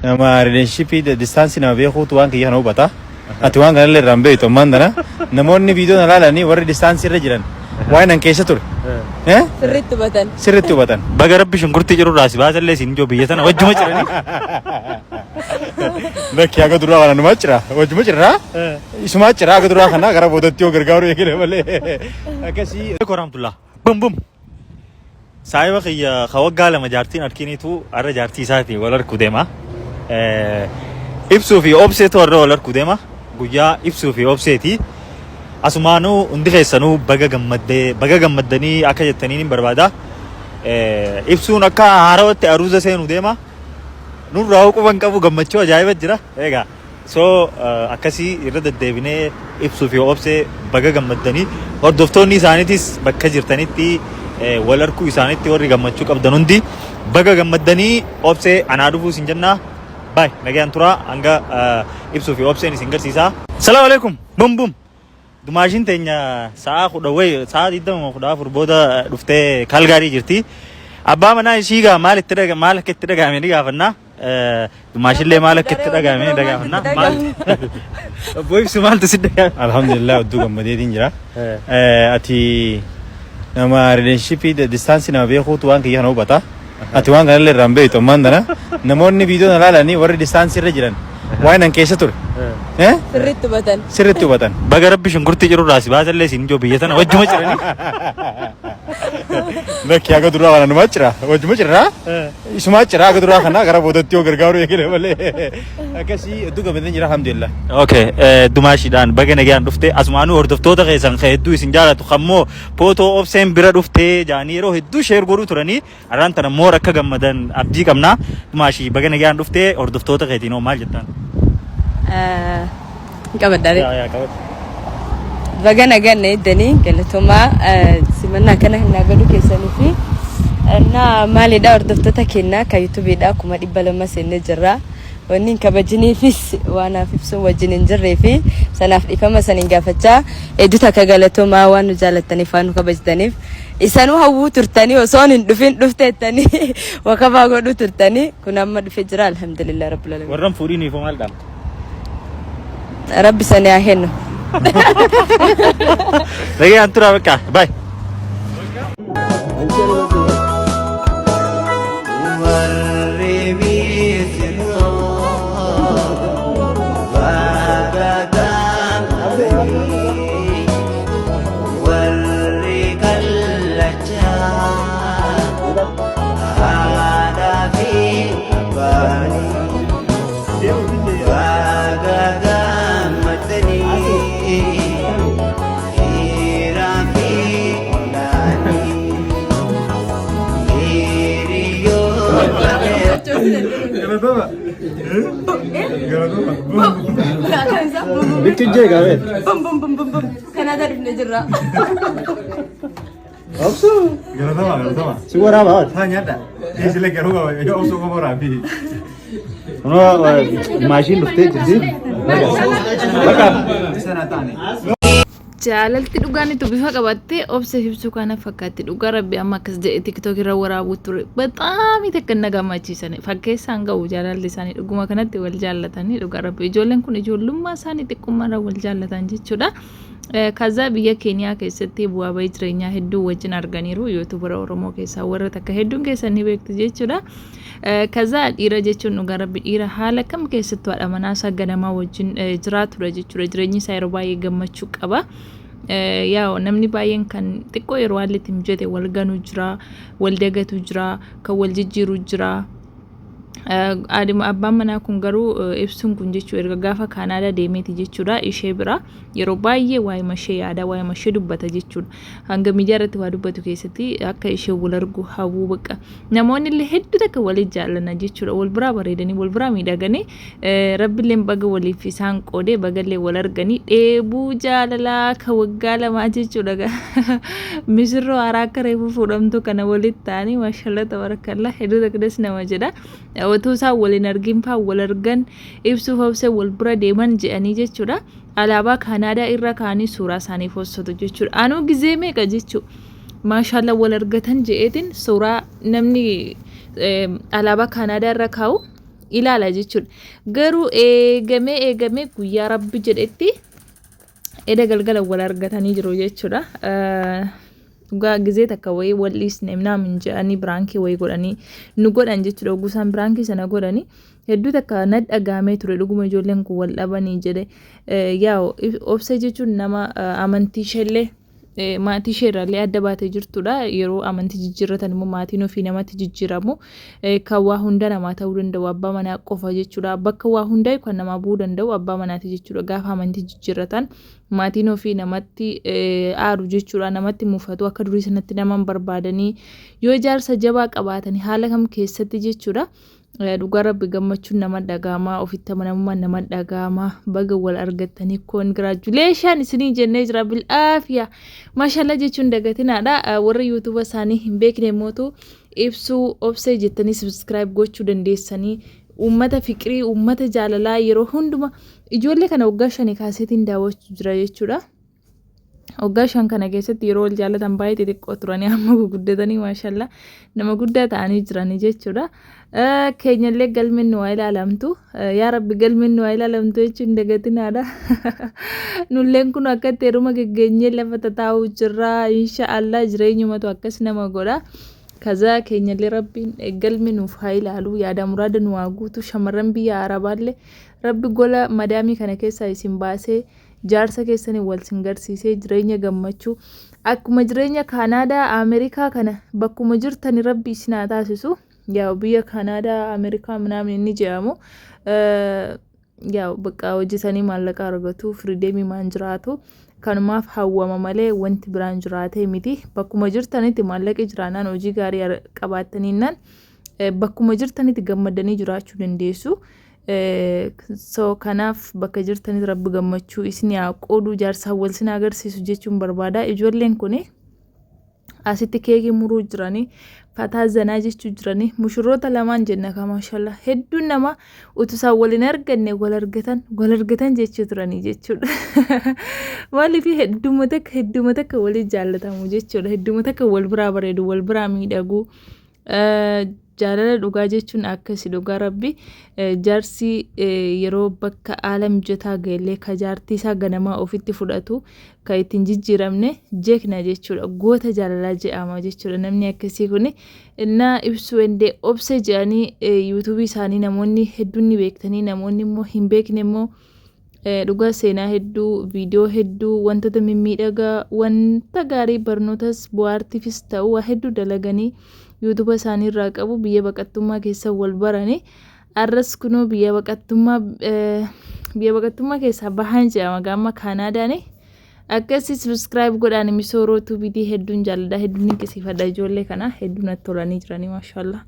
Nama relationship distance nama beekuutu waan kiyya kana hubata. Ati waan kanallee irraa hin beektu ammaan tana. Namoonni viidiyoo na ilaalanii warri distance irra jiran waan nan keessa ture. Eh? Sirriitti hubatan. Sirriitti hubatan. Baga rabbi shunkurtii jirurraa si baasallee siin ijoo biyya tana wajjuma jiranii. Lakki haga duraa kana numaa jira. Wajjuma jirra. Isumaa jira haga duraa kana gara boodatti yoo gargaaru eegale malee. Akkasii. Warahmatullah. Bum bum. Saahiba kiyya ka waggaa 2 jaartiin harkiniitu har'a jaartii isaatiin wal harkuu deema. Ibsuu fi obseetu har'a wal harkuu deema. Guyyaa ibsuu fi obseeti. Asumaanuu hundi keessanuu baga gammaddee baga gammaddanii akka jettaniin hin barbaada. Ibsuun akka haarawatti aruuza seenuu deema. Nurraa quba hin qabu gammachuu ajaa'iba jira. Egaa So akkasii irra deddeebinee ibsuu fi obsee baga gammaddanii hordoftoonni isaaniitis bakka jirtanitti wal arkuu isaaniitti warri gammachuu qabdan hundi baga gammaddanii obsee anaa dhufuu isin jennaa. Baay nagayaan turaa hanga ibsuu fi obseen isin garsiisaa. Salaamu alaikum. Bum bum. Dumaashiin teenya sa'a kudha wayi sa'a digdama kudha afur booda dhuftee Kaalgaarii jirti. Abbaa manaa ishii gaa maal itti dhaga maal akka itti dhagahame ni gaafanna. Dumaashillee maal akka itti dhagahame ni gaafanna. Maal Obbo Ibsu maaltu si dhagahame? Alhamdulillah hedduu gammadeetiin jira. Ati nama relationship distance nama beekuutu waan kiyya kana hubata. Ati waan kanallee irraa hin beektu ammaan tana. Namoonni viidiyoo na ilaalanii warri distaansii irra jiran waan nan keessa ture. Eh? Sirriitti hubatan. Sirriitti hubatan. Baga rabbi shunkurtii jirurraa si baasallee siin ijoo biyya tana wajjuma jiranii. Lakki haga duraa kana numaa jira. Wajjuma jirra. Isumaa jira haga duraa kana gara boodatti yoo gargaaru eegale malee. Akkasii hedduu gammadeen jira alhamdulillah. Okay, dumaashiidhaan baga nagaan dhufte asumaanuu hordoftoota keessan kan hedduu isin jaalatu kammoo Footoo obseen bira dhuftee jaanii yeroo hedduu sheer godhuu turanii har'aan tana moor akka gammadan abdii qabna. Maashii baga nagaan dhuftee hordoftoota keetiin hoo maal jettaan? Hin qabadha. Yaa yaa qabadhu. Baga nagaan na eeddanii galatoomaa simannaa kana naa godhuu keessanii fi na maalidha hordoftoota keenya kan yuutuubiidha 200,000 seennee jirra. Wanni hin kabajiniifis waan naaf ibsuun wajjin hin jirree fi sanaaf dhiifama saniin gaafachaa hedduu takka galatoomaa waan nu jaalattaniif waan nu kabajtaniif isanuu hawwuu turtanii osoon hin dhufin dhufteettanii wakabaa godhuu turtanii kun amma dhufe jira alhamdulillah rabbil alamin. Warran fuudhiiniif hoo maal dhaamta? Rabbi sanii haa kennu. Nagayaan turaa bakka. Bye. Bikki jee gaafee. Bum bum bum bum bum. Kanaadaa dhufne jirra. Galatama galatama. Si waraaba haadha. Haa nyaadha. Isilee garuu qaba. Yoo obsuu qofa waraabi. Kunoo maashiin dhuftee jirti. Bakka. Jaalalti dhugaan itti bifa qabattee obsa ibsuu kana fakkaatti dhugaa rabbi amma akkas jedhe tiktok irra waraabuu ture bexaami takka na gammachiisan fakkeessaan ga'u jaalalli isaanii dhuguma kanatti wal jaallatanii dhugaa rabbi ijoolleen kun ijoollummaa isaanii xiqqummaa irra wal jaallatan jechuudha. Kaza biyya Keeniyaa keessatti bu'aa bahii jireenyaa hedduu wajjin arganiiru yuutubara Oromoo keessaa warra takka hedduun keessan ni beektu jechuudha. Kaza dhiira jechuun dhugaa rabbi dhiira haala kam keessattuu haadha manaa isaa ganamaa wajjin jiraatudha jechuudha. Jireenyi isaa yeroo baay'ee gammachuu qaba. Yaa namni baay'een kan xiqqoo yeroo haalli itti mijate wal ganu jira, wal dagatu jira, kan wal jijjiiru jira. Abbaan manaa kun garuu ibsuun kun jechuu erga gaafa Kaanaadaa deemeeti jechuudha ishee bira yeroo baay'ee waa'ima ishee yaada waa'ima ishee dubbata jechuudha. Hanga miidiyaa irratti waa dubbatu keessatti akka ishee wal argu hawwuu bakka namoonni illee hedduu takka walii jaallanna jechuudha. Wal biraa bareedanii wal biraa miidhaganii rabbilleen baga waliif isaan qoodee bagallee wal arganii dheebuu jaalalaa ka waggaa lamaa jechuudha. Misirroo haaraa akka reefu fuudhamtu kana walitti ta'anii maashaallah tabarakallah hedduu takka das nama jedha. Otoo isaan wal hin argin faa wal argan ibsuuf obsee wal bira deeman jedhanii jechuudha. Alaabaa Kaanaadaa irra kaa'anii suuraa isaanii poostatu jechuudha. Anuu gizee meeqa jechuu maashaallah wal argatan je'eetiin suuraa namni alaabaa Kaanaadaa irra kaa'u ilaala jechuudha. Garuu eegamee eegamee guyyaa rabbi jedhetti eda galgala wal argatanii jiru jechuudha. Dhugaa gizee takka wayii wal dhiisne naamin jedhanii biraankii wayii godhanii nu godhan jechuudha. Oguu isaan biraankii sana godhanii hedduu takka na dhagahamee ture, dhuguma ijoolleen kun wal dhabanii jedhe. Yaa Obsee jechuun nama amantii isheellee maatii ishee irraallee adda baatee jirtudha. Yeroo amantii jijjiirratan immoo maatiin ofii namatti jijjiiramu. Kan waa hunda namaa ta'uu danda'u abbaa manaa qofa jechuudha. Bakka waa hundaa kan namaa bu'uu danda'u abbaa manaati jechuudha. Gaafa amantii jijjiirratan maatiin ofii namatti aaru jechuudha. Namatti mufatu, akka durii sanatti nama hin barbaadanii yoo ijaarsa jabaa qabaatanii haala kam keessatti jechuudha. Dhugaa rabbi gammachuun nama dhaga'ama, ofitti amanamummaan nama dhaga'ama. Baga wal argattanii, congratulation isinii jennee jira. Bil'aafiya, maashaallah jechuun dagatinaadha. Warra YouTube isaanii hin beekne mootu Ibsuu Obsee jettanii subscribe gochuu dandeessanii. Uummata fiqirii, uummata jaalalaa, yeroo hunduma ijoollee kana waggaa 5 kaaseetiin daawwachuu jira jechuudha. Waggaa 5 kana keessatti yeroo wal jaallatan baay'ee xixiqqoo turanii, amma guguddatanii, maashaallah, nama guddaa ta'anii jiranii jechuudha. Keenyallee galmeen nu haa ilaalamtu. Yaa Rabbi, galmeen nu haa ilaalamtu jechuun dagatinaadha. Nulleen kun akkatti heeruma geggeenyee lafa tataa'uu jirra. Insha Allah, jireenyumatu akkas nama godha. Kazaa keenyallee Rabbiin galmi nuuf haa ilaalu, yaada muraada nu haa guutu. Shamarran biyya Arabaallee Rabbi gola madaamii kana keessaa isin baasee, jaarsa keessanii wal sin garsiisee, jireenya gammachuu akkuma jireenya Kaanaadaa, Ameerikaa kana bakkuma jirtani Rabbi isin haa taasisu. Yaa biyya Kaanaadaa, Ameerikaa minaamin inni jedhamu, yaa bakka hojjetanii maallaqa argatu, freedom maan jiraatu. Kanumaaf hawwama malee wanti biraan jiraatee miti. Bakkuma jirtanitti maallaqi jiraannaan, hojii gaarii qabaattaniinnaan, bakkuma jirtanitti gammadanii jiraachuu dandeessu. So kanaaf bakka jirtanitti Rabbi gammachuu isin haa qoodu, jaarsaan wal sin agarsiisu jechuun barbaada. Ijoolleen kuni asitti keekii muruu jiranii, fataa zanaa jechuu jiranii, mushurroota lamaan jenna ka maashaallah. Hedduun nama utuu isaan wal hin arganne wal argatan, wal argatan jechuu turanii jechuudha. Maaliif hedduma takka, hedduma takka walii jaallatamu jechuudha. Hedduma takka wal biraa bareedu, wal biraa miidhagu. Jaalala dhugaa jechuun akkasi, dhugaa rabbi. Jaarsi yeroo bakka haala mijataa ga'ellee ka jaartii isaa ganamaa ofitti fudhatu, ka ittiin jijjiiramne jeekna jechuudha. Goota jaalalaa jedhama jechuudha namni akkasii kuni. Innaa Ibsuu endee Obsee jedhanii YouTube isaanii namoonni hedduun ni beektanii, namoonni immoo hin beekne immoo dhugaa seenaa hedduu, viidiyoo hedduu, wantoota mimmiidhagaa, wanta gaarii, barnootas bu'aartiifis ta'u waa hedduu dalaganii YouTube isaanii irraa qabu. Biyya baqattummaa keessa wal baranii, arras kunoo biyya baqattummaa keessaa bahan jedhama gaama Kaanaadaani. Akkasii subscribe godhaan misooroo tuubiitii. Hedduun jaalladha, hedduun dinqisiifadha ijoollee kana, hedduu natti tolanii jiranii, maashaallah.